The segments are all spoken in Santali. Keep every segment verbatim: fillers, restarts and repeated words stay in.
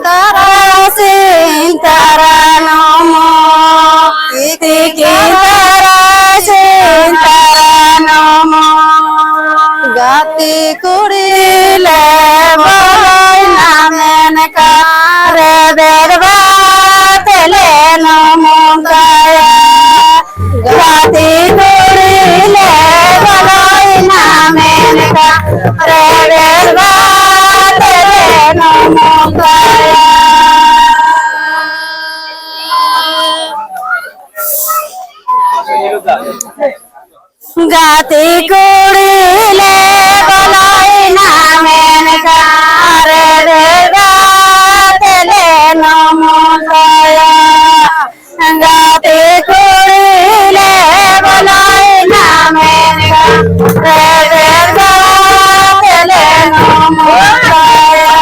ᱛᱟᱨᱟᱥᱤᱧ ᱛᱟᱨᱟᱱᱚᱢ, ᱛᱤᱠᱤᱱ ᱛᱟᱨᱟᱥᱤᱧ ᱛᱟᱨᱟᱱᱚᱢ᱾ ᱜᱟᱛᱮ ᱠᱩᱲᱤ ᱞᱮ ᱵᱚᱞᱚᱭᱮᱱᱟ ᱢᱮᱱᱠᱷᱟᱱ ᱨᱮᱵᱮᱫ ᱵᱟᱛᱮ ᱞᱮ ᱱᱚᱢᱚ ᱠᱟᱭᱟ᱾ ᱜᱟᱛᱮ ᱠᱩᱲᱤ ᱞᱮ ᱵᱚᱞᱚᱭᱮᱱᱟ ᱢᱮᱱᱠᱷᱟᱱ ᱨᱮᱵᱮᱫ ᱵᱟᱛᱮ ᱞᱮ ᱱᱚᱢᱚ ᱠᱟᱭᱟ᱾ ᱜᱟᱛᱮ ᱠᱩᱲᱤ ᱞᱮ ᱵᱚᱞᱚᱭᱮᱱᱟ ᱢᱮᱱᱠᱷᱟᱱ ᱨᱮᱵᱮᱫ ᱵᱟᱛᱮ ᱞᱮ ᱱᱚᱢᱚ ᱠᱟᱭᱟ᱾ ᱜᱟᱛᱮ ᱠᱩᱲᱤ ᱞᱮ ᱵᱚᱞᱚᱭᱮᱱᱟ ᱢᱮᱱᱠᱷᱟᱱ ᱨᱮᱵᱮᱫ ᱵᱟᱛᱮ ᱞᱮ ᱱᱚᱢᱚ ᱠᱟᱭᱟ᱾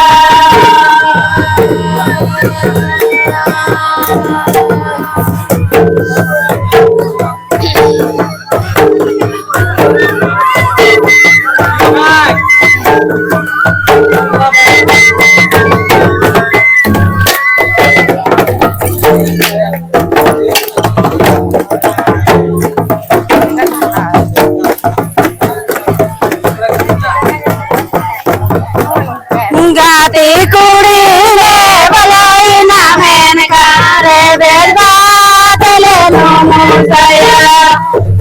ᱜᱟᱛᱮ ᱠᱩᱲᱤ ᱞᱮ ᱵᱚᱞᱚᱭᱮᱱᱟ ᱢᱮᱱᱠᱷᱟᱱ ᱨᱮᱵᱮᱫ ᱵᱟᱛᱮ ᱞᱮ ᱱᱚᱢᱚ ᱠᱟᱭᱟ᱾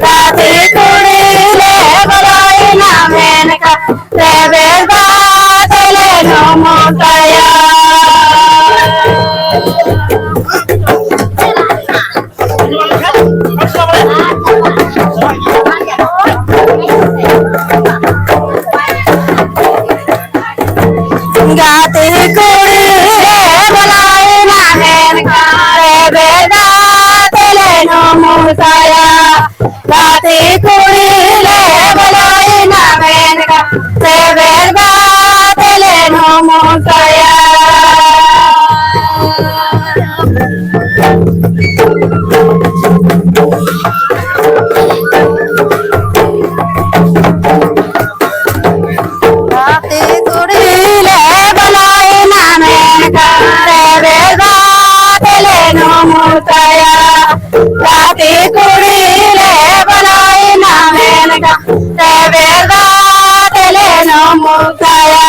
ᱜᱟᱛᱮ ᱠᱩᱲᱤ ᱞᱮ ᱵᱚᱞᱚᱭᱮᱱᱟ ᱢᱮᱱᱠᱷᱟᱱ ᱨᱮᱵᱮᱫ ᱵᱟᱛᱮ ᱞᱮ ᱱᱚᱢᱚ ᱠᱟᱭᱟ᱾ ᱜᱟᱛᱮ ᱠᱩᱲᱤ ᱞᱮ ᱵᱚᱞᱚᱭᱮᱱᱟ ᱢᱮᱱᱠᱷᱟᱱ ᱨᱮᱵᱮᱫ ᱵᱟᱛᱮ ᱞᱮ ᱱᱚᱢᱚ ᱠᱟᱭᱟ᱾ ᱜᱟᱛᱮ ᱠᱩᱲᱤ ᱞᱮ ᱵᱚᱞᱚᱭᱮᱱᱟ ᱢᱮᱱᱠᱷᱟᱱ ᱨᱮᱵᱮᱫ ᱵᱟᱛᱮ ᱞᱮ ᱱᱚᱢᱚ ᱠᱟᱭᱟ᱾ ᱜᱟᱛᱮ ᱠᱩᱲᱤ ᱞᱮ ᱵᱚᱞᱚᱭᱮᱱᱟ ᱢᱮᱱ ᱨᱮᱵᱮᱫ ᱵᱟᱛᱮ ᱞᱮ ᱱᱩᱢᱩᱞ ᱠᱟᱭᱟ᱾ ᱜᱟᱛᱮ ᱠᱩᱲᱤ ᱞᱮ ᱵᱚᱞᱚᱭᱮᱱᱟ ᱢᱮᱱᱠᱷᱟᱱ ᱨᱮᱵᱮᱫ ᱵᱟᱛᱮ ᱞᱮ ᱱᱩᱢᱩᱞ ᱠᱟᱭᱟ᱾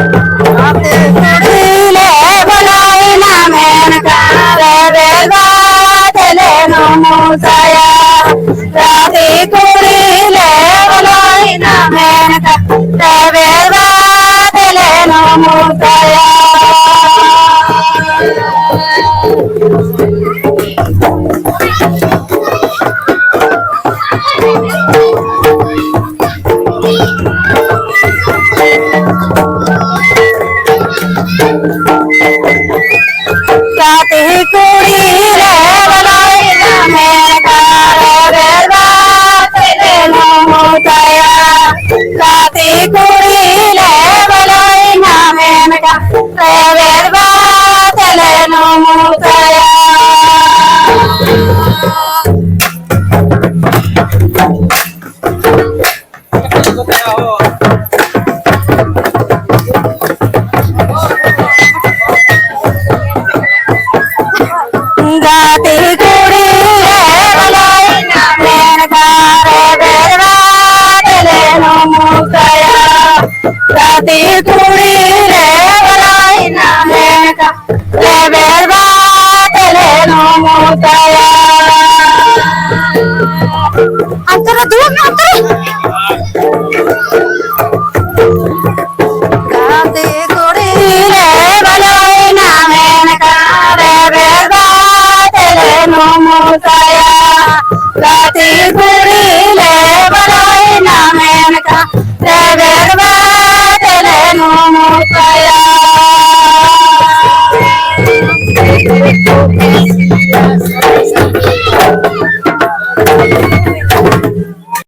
ᱜᱟᱛᱮ ᱠᱩᱲᱤ ᱞᱮ ᱵᱚᱞᱚᱭᱮᱱᱟ ᱢᱮᱱᱠᱷᱟᱱ ᱨᱮᱵᱮᱫ ᱵᱟᱛᱮ ᱞᱮ ᱱᱩᱢᱩᱞ ᱠᱟᱭᱟ᱾ ᱜᱟᱛᱮ ᱠᱩᱲᱤ ᱞᱮ ᱵᱚᱞᱚᱭᱮᱱᱟ ᱢᱮᱱᱠᱷᱟᱱ ᱨᱮᱵᱮᱫ ᱵᱟᱛᱮ ᱞᱮ ᱱᱩᱢᱩᱞ ᱠᱟᱭᱟ᱾ ᱜᱟᱛᱮ ᱠᱩᱲᱤ ᱞᱮ ᱵᱚᱞᱚᱭᱮᱱᱟ ᱢᱮᱱᱠᱷᱟᱱ ᱨᱮᱵᱮᱫ ᱵᱟᱛᱮ ᱞᱮ ᱱᱩᱢᱩᱞ ᱠᱟᱭᱟ᱾ ᱜᱟᱛᱮ ᱠᱩᱲᱤ ᱞᱮ ᱵᱚᱞᱚᱭᱮᱱᱟ ᱢᱮᱱᱠᱷᱟᱱ ᱨᱮᱵᱮᱫ ᱵᱟᱛᱮ ᱞᱮ ᱱᱩᱢᱩᱞ ᱠᱟᱭᱟ᱾ ᱜᱟᱛᱮ ᱠᱩᱲᱤ ᱞᱮ ᱵᱚᱞᱚᱭᱮᱱᱟ ᱢᱮᱱᱠᱷᱟᱱ ᱨᱮᱵᱮᱫ ᱵᱟᱛᱮ ᱞᱮ ᱱᱩᱢᱩᱞ ᱠᱟᱭᱟ᱾ ᱜᱟᱛᱮ ᱠᱩᱲᱤ ᱞᱮ ᱵᱚᱞᱚᱭᱮᱱᱟ ᱢᱮᱱᱠᱷᱟᱱ ᱨᱮᱵᱮᱫ ᱵᱟᱛᱮ ᱞᱮ ᱱᱩᱢᱩᱞ ᱠᱟᱭᱟ᱾ ᱚᱱᱛᱮ ᱨᱮ ᱫᱩᱲᱩᱵ ᱢᱮ, ᱚᱱᱛᱮ ᱨᱮ᱾ ᱜᱟᱛᱮ ᱠᱩᱲᱤ ᱞᱮ ᱵᱚᱞᱚᱭᱮᱱᱟ ᱢᱮᱱᱠᱷᱟᱱ ᱨᱮᱵᱮᱫ ᱵᱟᱛᱮ ᱞᱮ ᱱᱩᱢᱩᱞ ᱠᱟᱭᱟ᱾ ᱜᱟᱛᱮ ᱠᱩᱲᱤ ᱞᱮ ᱵᱚᱞᱚᱭᱮᱱᱟ ᱢᱮᱱᱠᱷᱟᱱ ᱨᱮᱵᱮᱫ ᱵᱟᱛᱮ ᱞᱮ ᱱᱩᱢᱩᱞ ᱠᱟᱭᱟ᱾